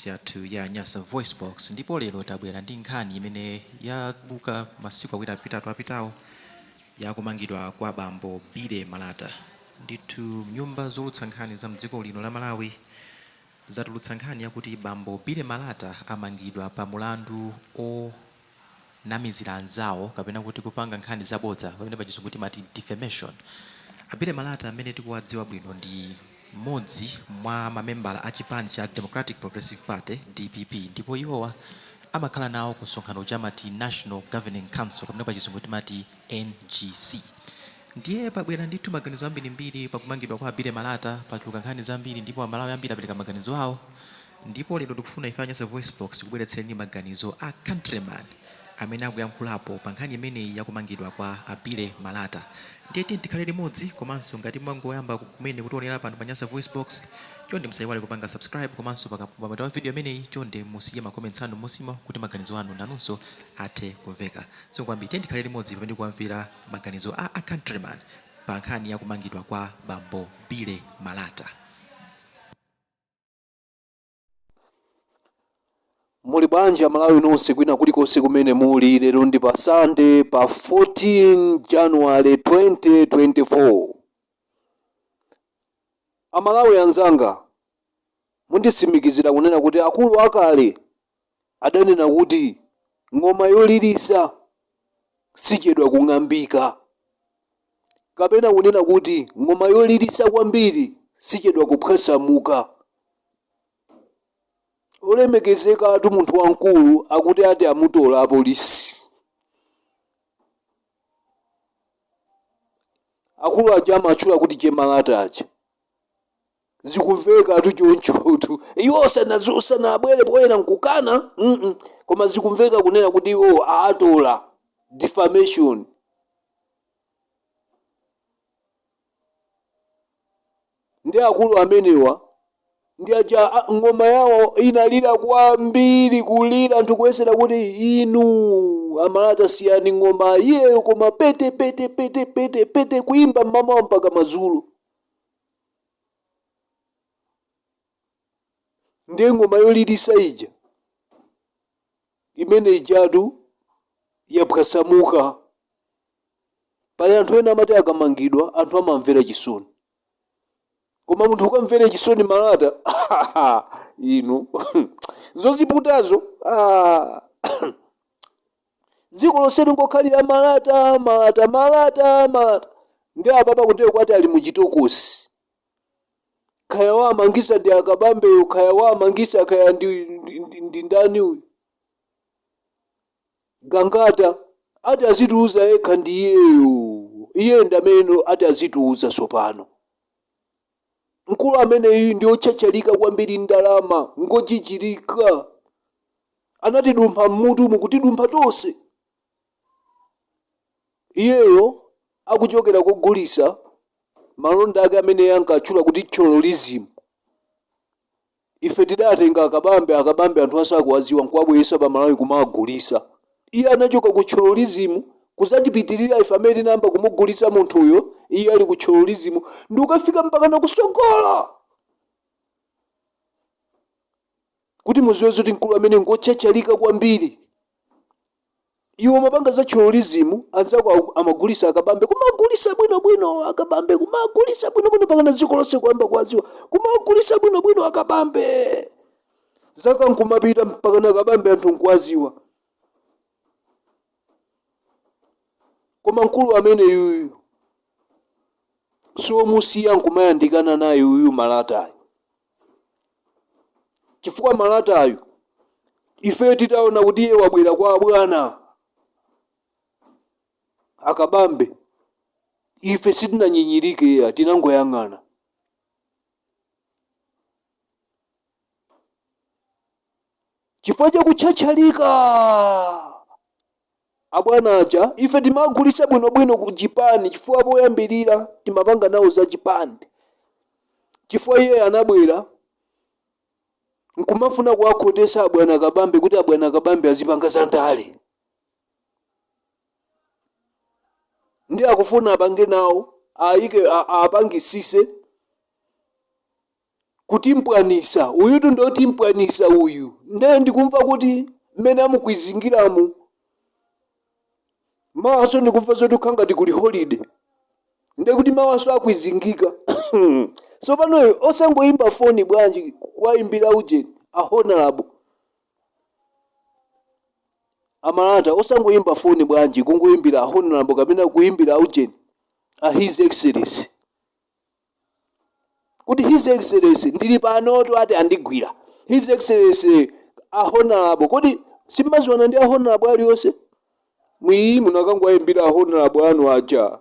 wailesi yathu ya Nyasa Voice Box. Ndipo lero tabwera ndi nkhani imene yabuka masiku awiri apitatu apitawo, yakumangidwa kwa bambo Billy Malata. Ndithu nyumba zowulutsa nkhani za mdziko lino la Malawi zatulutsa nkhani yakuti bambo Billy Malata amangidwa pa mulandu onamizira anzawo, kapena kuti kupanga nkhani zabodza, pamene pachizungu timati defamation. A Billy Malata amene tikuwadziwa bwino ndi mmodzi mwa mamembala a chipani cha Democratic Progressive Party, DPP, ndipo iwowa amakhala nawo ku msonkhano uja amati National Governing Council, kapena pachizungu timati NGC. Ndiye pabwera ndithu maganizo ambirimbiri pakumangidwa kwa a Billy Malata. Pachuluka nkhani zambiri ndipo Amalawi ambiri apereka maganizo awo. Ndipo lero tikufuna ife a Nyasa VoiceBox tikubweretsereni maganizo a Countryman amene akuyankhulapo pa nkhani imeneyi yakumangidwa kwa a Billy Malata. Ndiye tiyeni tikhale limodzi, komanso ngati mwangoyamba kumene kutionera pano pa Nyasa VoiceBox, chonde musaiwale kupanga subscribe, komanso pamapeto pa video imeneyi chonde musiye ma comments anu m'musimo kuti maganizo anu nanunso athe kumveka. Zikomo kwambiri. Tiyeni tikhale limodzi pamene tikuwamvera maganizo a a Countryman pa nkhani ya kumangidwa kwa bambo Billy Malata. Muli bwanji Amalawi nonse kwina kulikonse kumene muli? Lero ndi pa Sunday, pa 14 January 2024. Amalawi anzanga, munditsimikizira kunena kuti akulu akale adanena kuti ng'oma yolilisa sichedwa kung'ambika, kapena kunena kuti ng'oma yolilisa kwambiri sichedwa kuphwasamuka. Olemekezekatu munthu wamkulu akuti ati amutola apolisi. Akulu aja amatchula kuti Che Malata aja, zikumvekatu chonchotu. Iwo sanabwere poyera nkukana, koma zikumveka kunena kuti iwo aatola defamation. Ndi akulu amenewa ndi aja ng'oma yawo inalira kwambiri, kulira anthu kuyesera kuti inu Amalata siyani ng'oma iyeyo, koma pete pete pete pete pete, kuimba mmamawa mpaka madzulo. Ndiye ng'oma yolirisa ija imene ijatu yaphwasamuka. Pali anthu ena amati akamangidwa anthu amamvera chisoni, koma munthu ukamvere chisoni Malata? Inu zoziputazo, ah. Dziko lonse lingokhalira Malata, Malata, Malata, Malata. Ndi apapa kutero kwati ali muchitokosi, kaya wamangisa ndi Akabambeyo, kaya wamangisa kaya ndi ndani uyu Gangata, ati azitiuza yekha ndi iyeyo. Iyeyo ndi amene ati azitiuza tsopano. Mkulu ameneyu ndi otchatchalika kwambiri ndalama, ngojijirika. Anatidumpha mmutumu, kutidumpha tonse. Iyeyo akuchokera kogulisa malonda ake amene ankatchula kuti Tchololism. Ife tidatenga Akabambe, Akabambe anthu asakuwadziwa, nkuwabweretsa pa Malawi kumawagulitsa. Iye anachoka ku Tchololism kuzatipitirira ife amene tinayamba kumugulitsa munthuyo iye ali ku Tchololism ndikukafika mpakana kusogolo. Kuti muziwe zoti mkulu amene ngotchatchalika kwambiri. Iwe umapanga za Tchololism, anzako amagulisa Akabambe, kumagulisa bwinobwino Akabambe, kumagulisa bwinobwino pakana dziko lonse kuyamba kuwadziwa, kumagulisa bwinobwino Akabambe, zaka nkumapita mpakana Akabambe anthu nkuwadziwa. Koma mkulu ameneyuyu siomusiya nkumayandikana naye uyu Malatayo, chifukwa Malatayo ife titaona kuti iye wabwera kwa bwana Akabambe, ife sitinanyinyirike iya, tinangoyang'ana. Chifukwa chakutchatchalika abwana aja ife timagulitsa bwinobwino ku chipani, chifukwa poyambirira timapanga nawo za chipani, chifukwa iye anabwera nkumafuna kuwakhotesa abwana Kabambe kuti abwana Kabambe azipanga za ndale, ndi akufuna apange nawo ayike apangisise. Kutimpwanisa uyutu, ndotimpwanisa uyu. Ndiye ndikumva kuti mmene amukwizingiramu mawaso, ndikumva zoti kukhala ngati kuli holiday, ndiye kuti mawaso akwizingika. So panoyo osangoyimba foni bwanji, kuwayimbira ujeni, a Honorable Amalata? Osangoyimba foni bwanji, kungoyimbira a Honorable kapena kuyimbira ujeni, a His Excellency, kuti, "His Excellency, ndili panotu, ati andigwira." His Excellency, a Honorable, kodi simmaziwana ndi a Honorable aliyonse? Mwiyi munakangowayimbira a Honorable anu aja.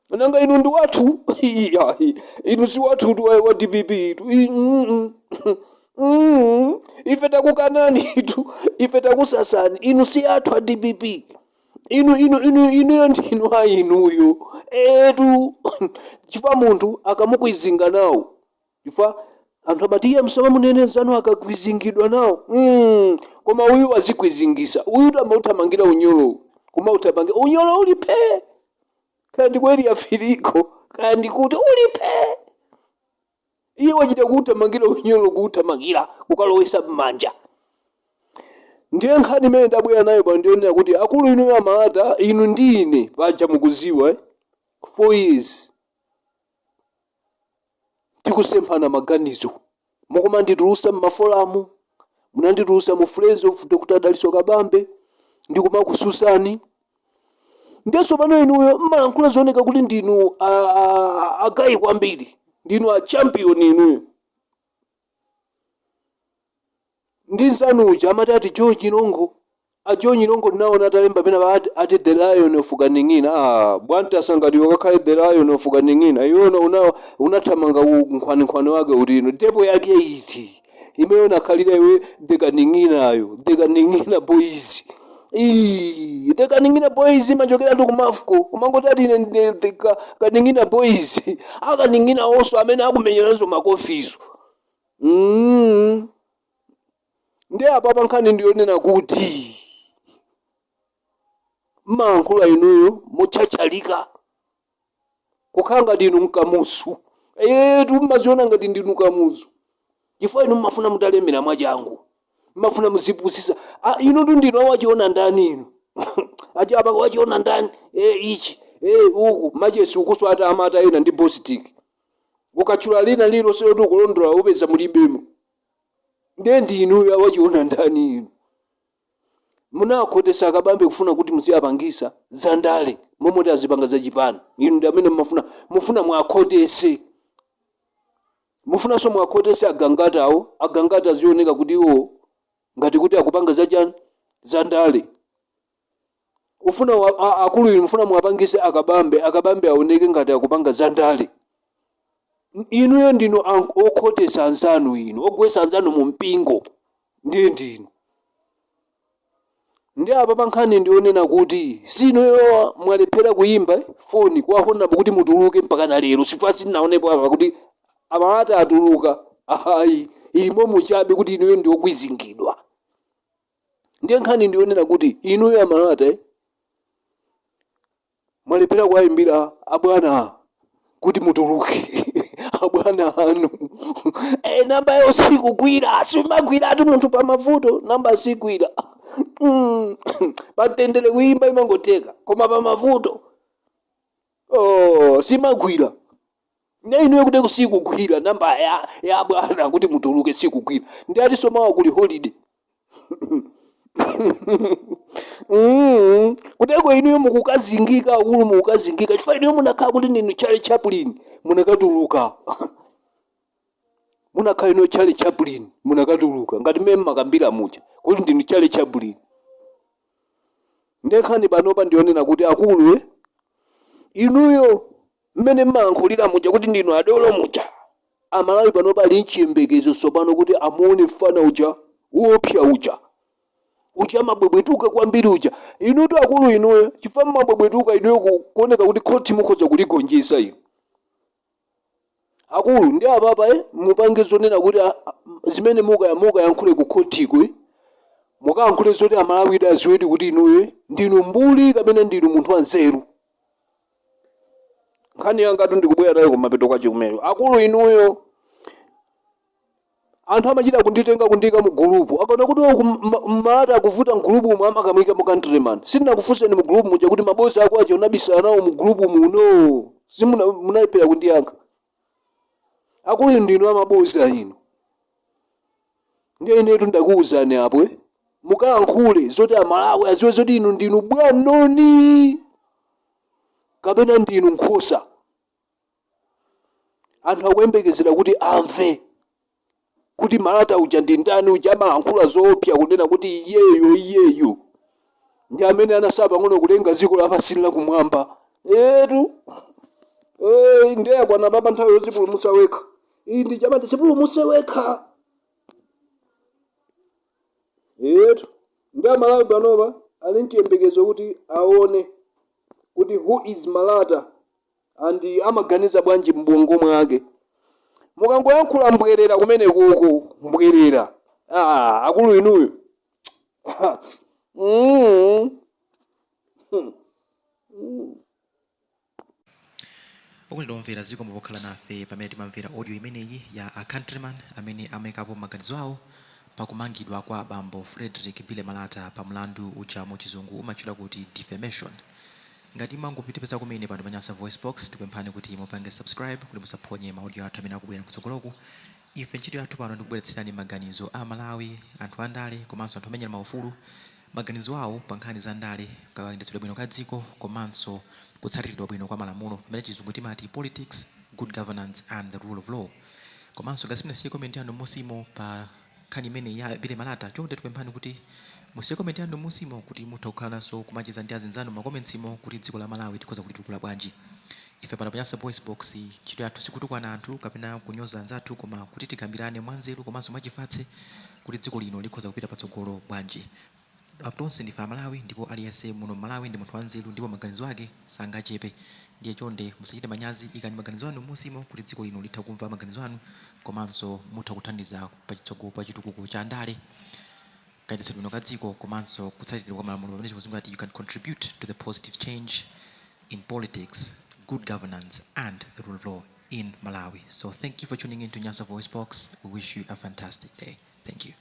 Nanga inu ndi wathu? Iya, inu si wathu tu, wa DPP tu. Ife takukanani tu, ife takusasani. Inu si athu a DPP. Inu inuyo ndinu a inuyo etu, chifukwa munthu akamukwizinga nawo, chifukwa anthu amati, "Iye msamamunene nzanu akakwizingidwa nawo." Koma uyu azikwizingisa uyu, amauthamangira unyolo, kumauthamangira unyolo uli phe, kaya ndikweli afiriko, kaya ndikuti uli phe. Iye wachita kuuthamangira unyolo, kuuthamangira kukalowesa m'manja. Ndiye nkhani imene ndabwera nayo pano ndiyonena kuti akulu inu Amalata, inu ndi ine paja mukuziwa, eh? 4 years tikusemphana maganizo, mukumanditulusa mma forum, munanditulusa mu Friends of Dr Daliso Kabambe ndikumakususani. Ndiyenso pano inuyo mmalankhula zooneka kuti ndinu agayi kwambiri, ndinu a champion inuyo. Ndi nzanuja amati ati Joe Chinongo, a Joe Chinongo, ndinaona atalemba pena ati "The Lion of Kaning'ina". Ah, bwanta sangati wakakhale The Lion of Kaning'ina. Iwona unathamanga nkhwani wake utino depo yake iti imene unakhalira iwe the Kaning'inayo, the Kaning'ina Boys? Ii, the Kaning'ina Boys imachokera tu kumafuko. Umangoti ati ine ndine the Kaning'ina Boys, akaning'ina onso amene akumenyeranso makofiso. Ndi apa pankhani ndiyonena kuti mmalankhula inuyo motchatchalika, kukhala ngati inu mkamuzu etu, mmaziona ngati ndinu Kamuzu, chifukwa inu mmafuna mutalemera mwachangu, mmafuna muzipusisa. Ah, inu tu ndinu awachiona ndani inu achi apa wachiona ndani? E, ichi e, uku machesi ukuso ati amata ena ndi bostik, ukatchula lina lilonse loti ukulondola upeza mulibemo. Ndiye ndinuyo awachiona ndani inu. Munakhotesa Akabambe kufuna kuti muziyapangisa zandale momwe azipanga zachipani. Inu ndi amene mumafuna, mufuna mwakhotese, mufunanso mwakhotese agangata awo. Agangata azioneka kuti iwo ngati kuti akupanga zachani, zandale. Ufuna akulu inu mufuna mwapangise Akabambe, Akabambe aoneke ngati akupanga zandale. Inuyo ndinu okhotesa anzanu, inu ogwesa anzanu mu mpingo, ndiye ndinu. Ndi apa pankhani ndionena kuti sinuyo mwalephera kuyimba foni kwa Honorable kuti mutuluke mpaka na lero. Sifa sinaonepo apa kuti Amalata atuluka, ayi, ilimo muchabe kuti inuyo ndi okwizingidwa. Ndiye nkhani ndionena kuti inuyo Amalata, mwalephera kuwayimbira abwana kuti mutuluke, abwana anu. Namba yawo sikugwira, simagwiratu munthu pamavuto, namba sigwira. Pamtendere kuyimba imangoteka, koma pamavuto, oh, simagwira. Ne inuyo kuti sikugwira namba ya bwana kuti mutuluke, sikugwira. Ndi atiso mawa kuli holiday. Kuteko inuyo mukukazingika, akulu, mukukazingika chifukwa inuyo munakhala kuti ndinu Charlie Chaplin, munakatuluka. Munakhala inuyo Charlie Chaplin, munakatuluka ngati mmene mmakambira muja kuti ndinu Charlie Chaplin. Ndekhani panopa ndionena kuti akulu, inuyo mmene mmalankhulira muja kuti ndinu adolo muja, Amalawi panopa ali mchiyembekezo tsopano kuti amuone mfana uja wopsa uja, uja amabwebwetuka kwambiri uja. Inutu akulu inuyo, chifukwa mmabwebwetuka inuyo, kuoneka kuti khoti mukhoza kuligonjetsa inu akulu. Ndi apapa, mupange zonena kuti zimene mukayankhule ku khotiko, mukayankhule zoti Amalawi adziwedi kuti inuyo ndinu mbuli kapena ndinu munthu wanzeru. Nkhani yangatu ndikubwera nayo kumapeto kwa chikumero. Akulu inuyo, Anthu amachita kunditenga kundika mu gulupu akaona kuti oku Malata akuvuta mgulupu umu, amakamwika mu Countryman. Sindinakufunseni mu gulupu muja kuti mabosi ako aja unabisala nawo mu gulupu muno, simunalephera kundiyankha. Akulu, ndinu amabosa inu. Ndiye inetu ndakuwuzani apo, eh? Mukayankhule zoti Amalawi adziwe zoti inu ndinu bwanoni kapena ndinu nkhosa. Anthu akuyembekezera kuti amve kuti Malata uja ndi ndani, uja amalankhula zoopsa kunena kuti iyeyo iyeyo ndi amene anasala pang'ono kulenga dziko lapansi lakumwamba etu. Ndiye akwana papa nthawi yozipulumutsa wekha. Iyi ndi chamati zipulumutse wekha etu. Ndi Amalawi panopa ali mchiyembekezo kuti aone kuti who is Malata and amaganiza bwanji m'bongo mwake. Mukangoyankhula mbwerera kumene kuko mbwerera, ah, akulu inuyo. Okondedwa omvera, zikomo pokhala nafe pamene timamvera audio imeneyi ya a Countryman amene amayikapo maganizo awo pakumangidwa kwa bambo Frederick Billy Malata pa mlandu uja mu Chizungu umatchedwa kuti defamation. Ngati mwangotipeza kumene pano pa Nyasa Voice Box, tikupemphani kuti mupange subscribe kuti musaphonye ma audio athu amene akubwera kutsogoloku. Ife ntchito yathu pano ndikubweretserani maganizo a Malawi, anthu andale komanso anthu amenyera maufulu, maganizo awo pa nkhani za ndale, kayendetsedwe bwino ka dziko komanso kutsatiridwa bwino kwa malamulo, pamene Chizungu timati politics, good governance and the rule of law. Komanso ngati simunasiye comment yanu musimo pa nkhani imene ya Billy Malata, chonde tikupemphani kuti musiye comment yanu musimo kuti mutha kukhalanso kumacheza ndi azinzanu ma comments mo kuti dziko la Malawi tikhoza kulitukula bwanji. Ife pano pa Nyasa Voice Box ntchito yathu sikutukwana anthu kapena kunyoza anzathu, koma kuti tikambirane mwanzeru komanso mwachifatse kuti dziko lino likhoza kupita patsogolo bwanji. Tonse ndife Amalawi ndipo aliyense muno Mmalawi ndi munthu wanzeru ndipo maganizo ake sangachepe. Ndiye chonde musachite manyazi, ikani maganizo anu musimo kuti dziko lino litha kumva maganizo anu komanso mutha kuthandiza pachitsogolo pa chitukuko cha ndale, kayendetsedwe bwino ka dziko komanso kutsatiridwa kwa malamulo, pamene Chizungu ati you can contribute to the positive change in politics, good governance and the rule of law in Malawi. So thank you for tuning in to Nyasa Voice Box. We wish you a fantastic day. Thank you.